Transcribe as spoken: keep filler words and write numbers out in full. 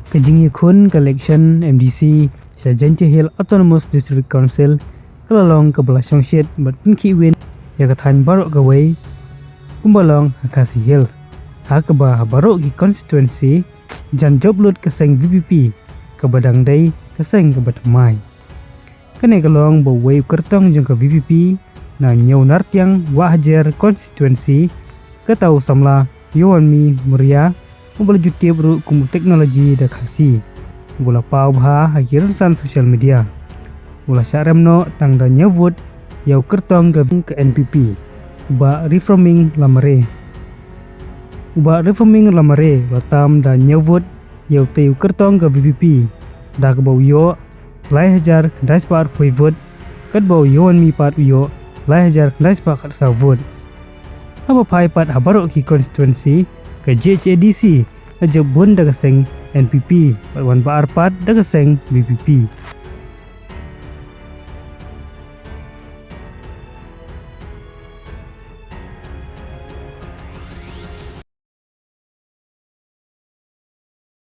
Ka jingïakhun ka election M D C sha Jaintia Hills Autonomous District Council ka la long kaba la shongshit bad pynkhih win ïa ka thaiñ baroh kawei kumba long ha Khasi Hills, ha kaba ha baroh ki constituency jan jop lut ka seng V P P kaba dang dei ka seng kaba thymmai. Kane ka long ba uwei u kyrtong jong ka V P P na Hynñiewtrep Nartiang Wahhajer constituency, kata u samla Yowanmi Muria, uba la ju tip ruh kum u Technology da Khasi, uba la paw bha ha ki rynsan social media, u la shah rem noh tang da hynñiew vote ïa u kyrtong ka N P P, u Bah Reforming Lamare. U Bah Reforming Lamare u la tam da hynñiew vote ïa utei u kyrtong ka V P P, da kaba u ïoh lai hajar khyndai spah arphew vote, katba u Yowanmi pat u ïoh lai hajar khyndai spah khatsaw vote. Haba phai pat ha baroh ki constituency, ka G H A D C la jop bun da ka seng N P P bad wan ba ar pat da ka seng V P P.